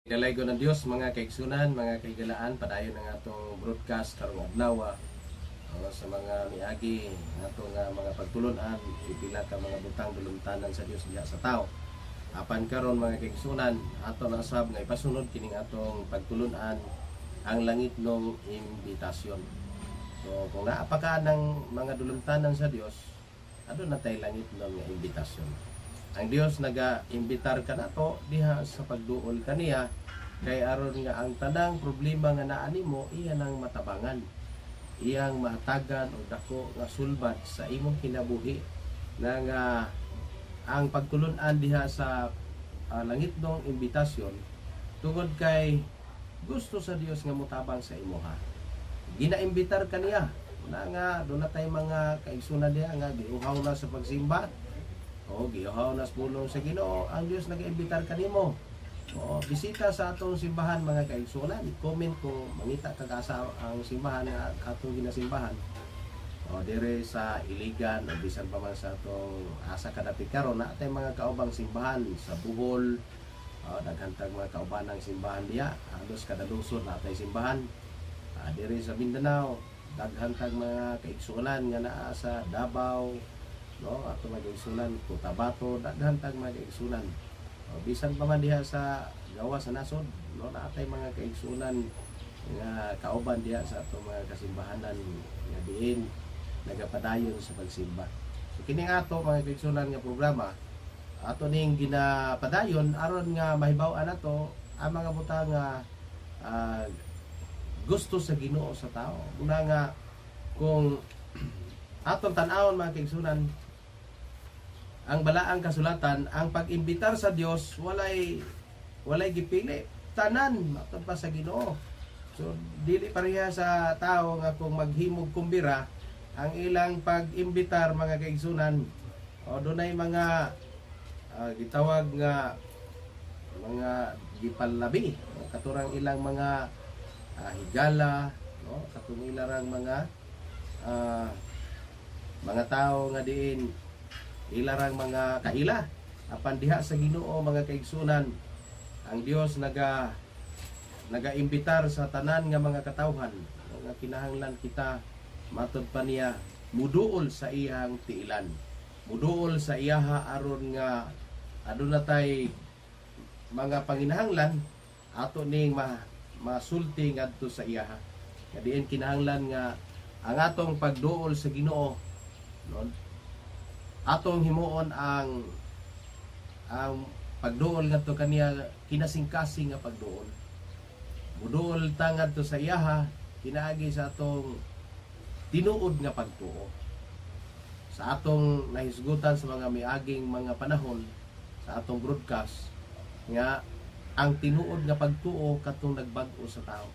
Dalaygon ng Dios, mga kaigsunan, mga kaigalaan, padayon ang atong broadcast karong adlaw sa mga miagi atong mga pagtulon-an, pipila ka mga butang dulumtanan sa Dios diha sa tao. Apan karon, mga kaigsunan, ato na sab nga ipasunod kining atong pagtulon-an, ang langitnong imbitasyon. So kung naa pa ka ng mga dulumtanan sa Dios, aduna tay langitnon nga imbitasyon. Ang Dios naga-imbitar kanato diha sa pagduol kaniya kay aron nga ang tanang problema nga naa nimo, iya nang matabangan. Iyang mahatagan og dako nga sulbad sa imong kinabuhi na nga ang pagtulun-an diha sa langitnong imbitasyon, tungod kay gusto sa Dios nga motabang sa imuha. Ginaimbitar kaniya na nga duna tay mga kaigsunan diha nga giuhaw na sa pagsimba o giuhaw na sa pulong sa Ginoo. Ang Dios nagaimbitar kanimo. O bisita sa atong simbahan, mga kaigsunan. Comment kung mangita kag asa ang simbahan nga atong ginasimbahan. O dire sa Iligan o bisan pa man sa atong asa kadapit karon, naa tay mga kaubang simbahan sa Bohol. O, daghan tag mga kauban ng simbahan diya. Halos kada lungsod naa tay simbahan. Dire sa Mindanao, daghan tag mga kaigsunan nga naa sa Davao, no, ato mga kaigsunan Cotabato, daghan tag mga kaigsunan. O, bisan pa man diha sa gawa sa nasod, no, naa tay mga kaigsunan nga kauban diha sa atong mga kasimbahanan nga diin nagapadayon sa pagsimba. So kini nga ato, mga kaigsunan, nga programa, ato ning ginapadayon aron nga mahibaw-an nato ang mga butang nga gusto sa Ginoo sa tao. Una nga kung atong tan-awon, mga kaigsunan, ang balaang kasulatan, ang pag-imbitar sa Dios walay gipili. Tanan matod pa sa Ginoo. So dili pareha sa tao nga kung maghimog kumbira, ang ilang pag-imbitar, mga kaigsunan, o dunay mga gitawag nga mga gipalabi, o katurang ilang mga higala, no, katong ilarang mga tao nga diin ilarang mga kaila. Apan diha sa Ginoo, mga kaigsunan, ang Dios nagaimbitar sa tanan nga mga katawhan nga kinahanglan kita, matod pa niya, muduol sa iyang tiilan, muduol sa iyaha aron nga aduna tay mga panginahanglan, ato ning masulti ngadto sa iyaha, nga diin kinahanglan nga ang atong pagduol sa Ginoo, no, atong himuon ang pagduol ngadto kaniya kinasingkasing nga pagduol. Muduol ta ngadto sa iyaha kinaagi sa atong tinuod nga pagtuo. Sa atong nahisgutan sa mga miaging mga panahon sa atong broadcast nga ang tinuod nga pagtuo katong nagbag-o sa tao.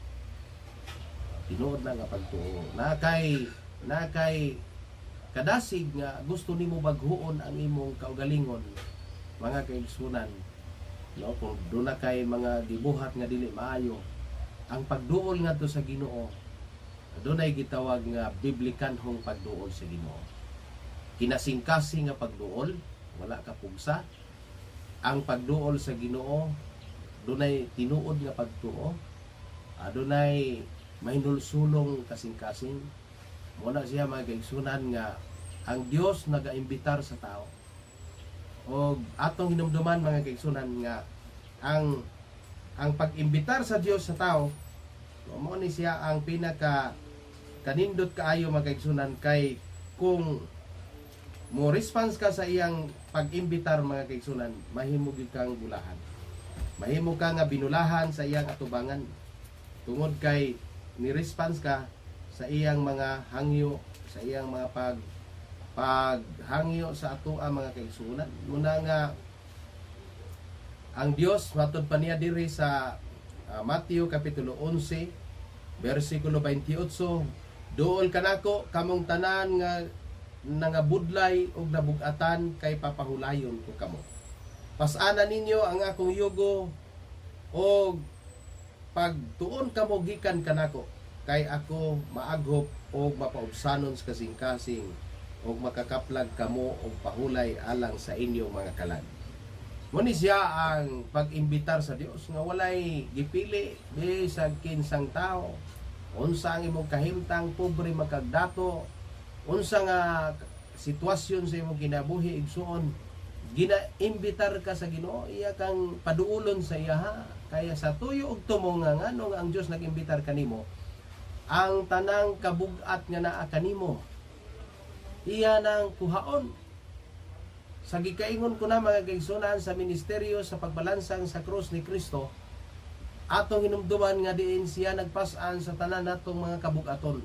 Tinuod na nga pagtuo na kay kadasig nga gusto nimo baghuon ang imong kaugalingon, mga kaigsunan, no, kung duna kay mga gibuhat nga dili maayo, ang pagduol ngadto sa Ginoo, dunay gitawag nga biblikanhong pagduol sa Ginoo, kinasingkasing nga pagduol, wala ka pugsa. Ang pagduol sa Ginoo, dunay tinuod nga pagtuo, adunay mahinulsulong kasing-kasing. Mao na siya, mga kaigsunan, nga ang Dios nagaimbitar sa tao. O atong hinumduman, mga kaigsunan, nga ang pag-imbitar sa Dios sa tao, mao ni siya ang pinaka kanindot kaayo, mga kaigsunan, kay kung mo response ka sa iyang pag-imbitar, mga kaigsunan, mahimo gyud kang bulahan. Mahimo ka nga binulahan sa iyang atubangan. Tungod kay ni response ka sa iyang mga hangyo, sa iyang mga paghangyo sa atoa, mga kaigsunan. Muna nga ang Dios, matod pa niya diri sa Matthew kapitulo 11 bersikulo 28, "Duol kanako kamong tanan nga nangabudlay ug nabugatan, kay papahulayon ko kamo. Pasana ninyo ang akong yugo og pagtuon kamo gikan kanako, kay ako maaghop og mapaubsanon sa kasing-kasing, ug makakaplag kamo og pahulay alang sa inyong mga kalag." Muni siya ang pag-imbitar sa Dios nga walay gipili bisag kinsang tao. Unsa ang imong kahimtang, pobre man kag dato, unsa nga sitwasyon sa imong kinabuhi, igsuon, gina-imbitar ka sa Ginoo, iya kang paduulon sa iyaha. Kaya sa tuyo og tumo nga ngano nga ang Dios nag-imbitar kanimo, ang tanang kabug-at nga naa kanimo iya nang kuhaon. Sa gikaingon ko na, mga kaigsunan, sa ministeryo sa pagbalansang sa krus ni Kristo, atong hinumduman nga diin siya nagpas-an sa tanan natong mga kabugaton.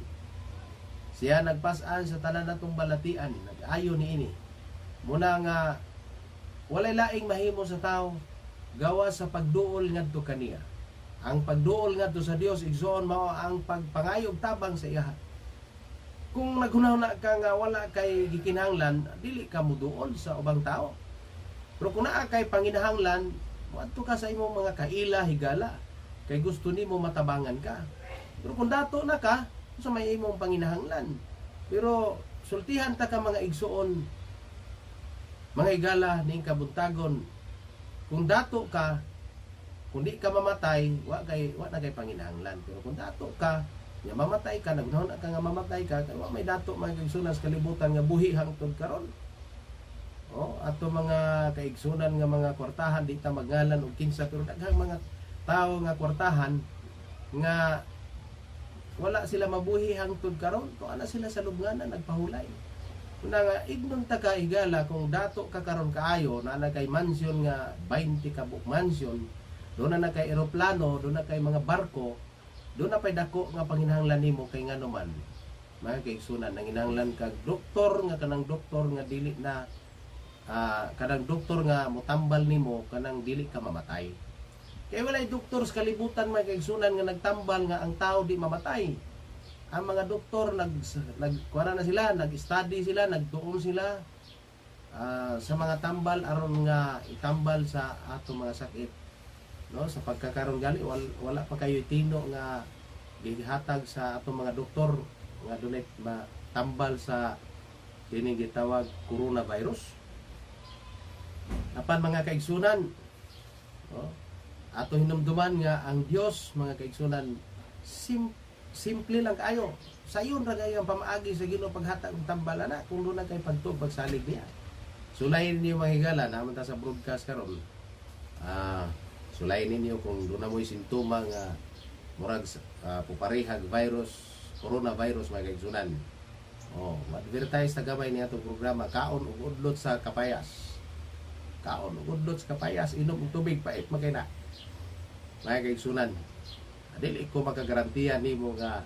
Siya nagpas-an sa tanan natong balatian, nag-ayo niini. Muna nga walay laing mahimo sa tao gawa sa pagduol ngadto kaniya. Ang pagduol ngadto sa Dios, igsoon, mao ang pagpangayog tabang sa iya. Kung naghunahuna ka nga wala kay gikinahanglan, dili ka muduol sa ubang tao. Pero kung naa kay panginahanglan, moadto ka sa imong mga kaila, higala, kay gusto nimo matabangan ka. Pero kung dato na ka, sa may imong panginahanglan. Pero sultihan ta ka, mga igsuon, mga higala ning kabuntagon, kung dato ka, kung di ka mamatay, wa na kay panginahanglan. Pero kung dato ka, nya mamatay ka, naghunahuna ka nga mamatay ka, kay wa may dato, mga kaigsunan, sa kalibutan nga buhi hangtod karon. Oh, ato mga kaigsunan nga mga kwartahan, di ta magngalan og kinsa, pero daghang mga tao nga kwartahan nga wala sila mabuhi hangtod karon, tuwa na sila sa lubnganan nagpahulay. Una nga ignon ta ka, higala, kung dato ka karon kaayo, naa na kay mansion nga 20 ka buok mansion, doon na kay eroplano, doon na kay mga barko, doon na pay dako nga panginahanglan nimo. Kay ngano man, mga kaigsunan, nanginahanglan kag doktor nga kanang doktor nga dili na kanang doktor nga motambal nimo kanang dili ka mamatay. Kay walay doktor sa kalibutan, mga kaigsunan, nga nagtambal nga ang tao di mamatay. Ang mga doktor nag nag kuha na sila, nag-study sila, nagtuon sila sa mga tambal aron nga itambal sa ato mga sakit. No, sa pagkakaron gali wala pa kayo tino nga gihatag sa atong mga doktor nga dunay matambal sa kining gitawag coronavirus. Apan, mga kaigsunan, no, ato hinumduman nga ang Dios, mga kaigsunan, simple lang kaayo. Sayon ra kayo ang pamaagi sa Ginoo paghatag og tambal ana kung doon na kay pagtuo, pagsalig niya. Sulayin niyo, mga higala, naman ta sa broadcast karon. Sulayin ninyo kung doon na mo'y sintoma nga murag puparehag virus, coronavirus, mga kaigsunan. Oh, advertise ta gamay niya atong programa, kaon og udlot sa kapayas. Kaon og udlot sa kapayas, inom og tubig pait man kay na. Mga kaigsunan, dili ko makagarantiya nimo nga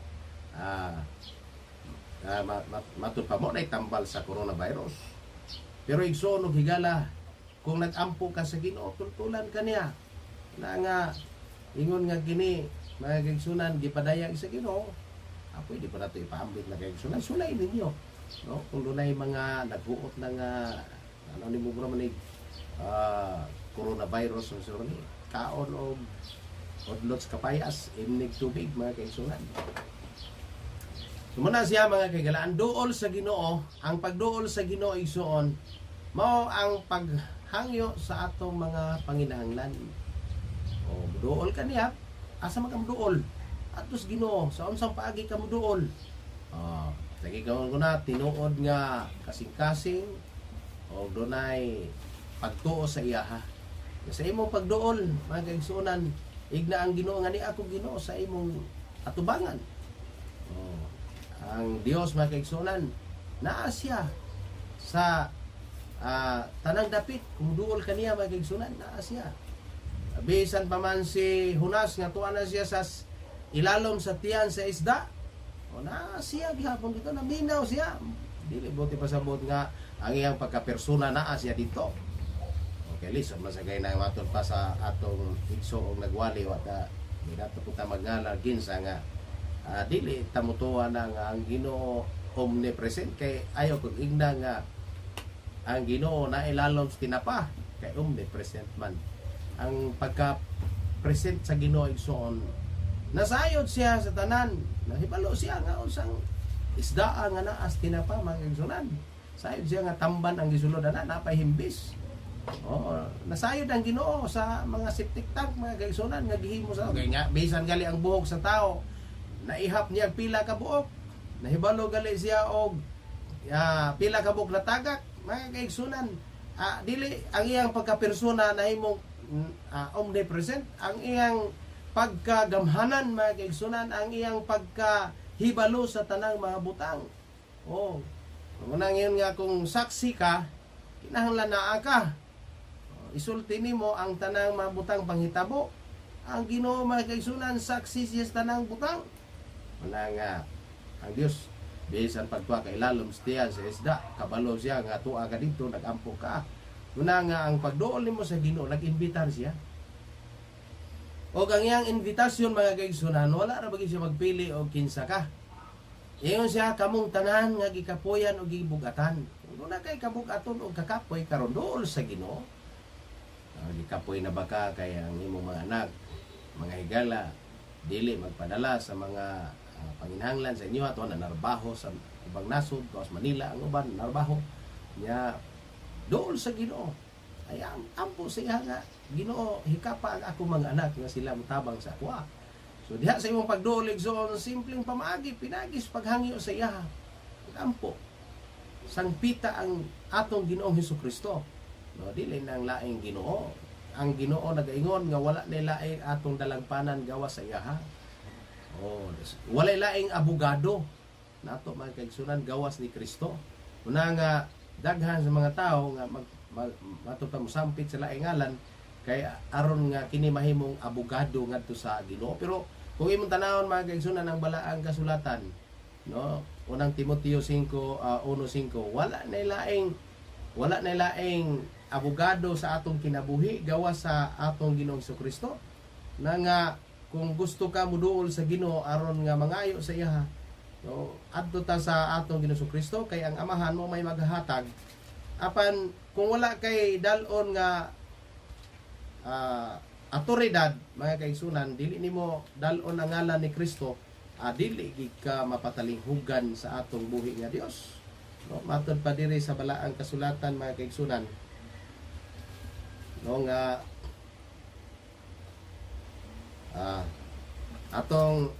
matud pa mo na tambal sa coronavirus. Pero igsoon og higala, kung nag-ampo ka sa Ginoo, tultulan ka niya. Na nga ingon nga kini, mga kaigsunan, gipadayag sa Ginoo. Pwede pa nato ipaambit na, kaigsunan. Sulay ninyo. No? Kung dunay mga naghuot na nga ano ni mo man coronavirus o so ni kaon og udlot sa kapayas, imnig tubig, mga kaigsunan. So muna siya, mga kaigalaan, duol sa Ginoo, ang pagduol sa Ginoo, igsuon, mao ang paghangyo sa atong mga panginahanglan. O duol ka niya, asa man ka moduol? Atos Ginoo, sa unsang paagi ka moduol? Oh, sige ko na tinuod nga kasing-kasing o dunay pagtuo sa iyaha. Sa imong pagduol, mga kaigsuonan, igna ang Ginoo nga ni ako Ginoo sa imong atubangan. Oh, ang Dios, mga kaigsuonan, naa siya sa tanang dapit. Kung duol kaniya, mga kaigsuonan, naa siya. Bisan pa man si Junas nga tuwa na siya sa ilalom sa tiyan sa isda. O naa siya gihapon dito, naminaw siya. Dili buti pasabot nga ang iyang pagkapersona naa siya dito. Okay, lisod man sa gay na matod pa sa atong igsoong nagwali wa ta di nato po ta magngalan kinsa nga dili ta motuwa na nga ang Ginoo omnipresent, kay ayaw kog ingna nga ang Ginoo na ilalom sa tinapa kay omnipresent man. Ang pagka present sa Ginoo, igsoon, nasayod siya sa tanan, nahibalo siya nga unsang isdaa nga naa sa tinapa, mga igsunan. Sayod siya nga tamban ang gisulod ana, napay himbis. Oo, nasayod ang Ginoo sa mga septic tank, mga kaigsunan, nga gihimo sa okay nga bisan gali ang buhok sa tao. Naihap niya ang pila ka buok. Nahibalo gali siya og pila ka buok na tagak, mga kaigsunan. Dili ang iyang pagkapersona nahimong omnipresent, ang iyang pagkagamhanan, mga kaigsunan, ang iyang pagkahibalo sa tanang mga butang. Oh. Unang yun nga kung saksi ka, kinahanglan naa ka. Oh, isulti nimo ang tanang mga butang panghitabo. Ang Ginoo, mga kaigsunan, saksi siya sa tanang butang. Wala nga ang Dios bisan pagtuwa kay ilalom sa tiyan sa isda, kabalo siya nga tuwa ka dito, nagampo ka. Muna nga ang pagduol nimo sa Ginoo, nag-imbitar siya. O ang iyang invitasyon, mga kaigsunan, wala ra bagi siya magpili og kinsa ka. Ingon siya, "Kamong tanan nga gikapoyan o gibugatan." Kung duna kay kabugaton o kakapoy karon, duol sa Ginoo. Gikapoy na ba ka kay ang imong mga anak, mga higala, dili magpadala sa mga panginhanglan sa inyo ato na narbaho sa ubang nasod, gawas Manila ang uban narbaho nya? Duol sa Ginoo. Ay ampo sa iya nga, "Ginoo, hikapa ang ako mga anak nga sila mutabang sa ako." So diha sa imong pagduol, igsoon, simpleng pamaagi, pinagis paghangyo sa iya. Ampo. Sangpita ang atong Ginoong Hesus Kristo. No, dili nang laing Ginoo. Ang Ginoo nagaingon nga wala na laing atong dalagpanan gawas sa iya. Oh, wala laing abogado nato, mga kaigsunan, gawas ni Kristo. Una nga daghan sa mga tao nga mag, mag mato ta mosampit sa laing ngalan kay aron nga kini mahimong abogado ngadto sa Ginoo. Pero kung imong tanawon, mga kaigsunan, ang balaang kasulatan, no, Unang Timoteo 5 1:5, wala na laing abogado sa atong kinabuhi gawas sa atong Ginoong Kristo. Na nga kung gusto ka muduol sa Ginoo aron nga mangayo sa iya, no, adto ta sa atong Ginoong Kristo kay ang Amahan mo may maghahatag. Apan kung wala kay dal-on nga autoridad, mga kaigsunan, dili nimo dal-on ang ngalan ni Kristo, dili gid ka mapatalinghugan sa atong buhi nga Dios, no? Matod pa diri sa balaang kasulatan, mga kaigsunan, no, nga atong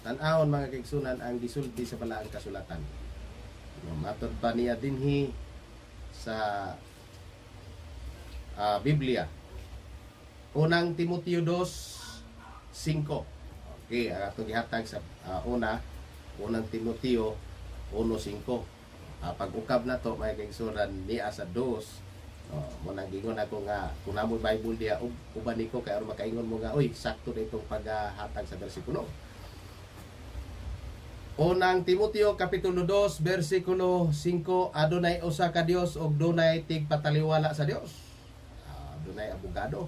tan-awon, mga kaigsunan, ang gisulti sa balaang kasulatan, no? Matod pa niya dinhi sa Biblia, Unang Timoteo 2:5. Okay, ang atong gihatag sa una, Unang Timoteo 1:5. Pag-ukab na to, mga kaigsunan, niya sa 2. No, mo nang gingon ako nga kung namo Bible diya uban niko kay aron makaingon mo nga, "Uy, sakto na itong paghatag sa bersikulo." Unang Timoteo kapitulo 2 bersikulo 5: Adunay usa ka Dios ug dunay tigpataliwala sa Dios. Dunay abogado.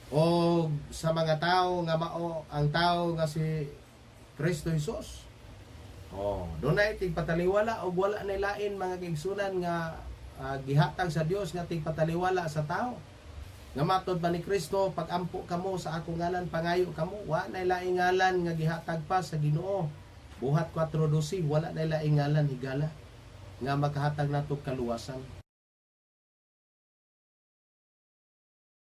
O sa mga tao nga mao ang tao nga si Kristo Jesus. Oh, dunay tigpataliwala ug wala nay lain, mga kaigsunan, nga gihatag sa Dios nga tigpataliwala sa tao. Nga matod ba ni Kristo, "Pagampo kamo sa akong ngalan, pangayo kamo," wa nay laing ngalan nga gihatag pa sa Ginoo. Buhat 4:12, wala nay laing ngalan, higala, nga makahatag nato kaluwasan.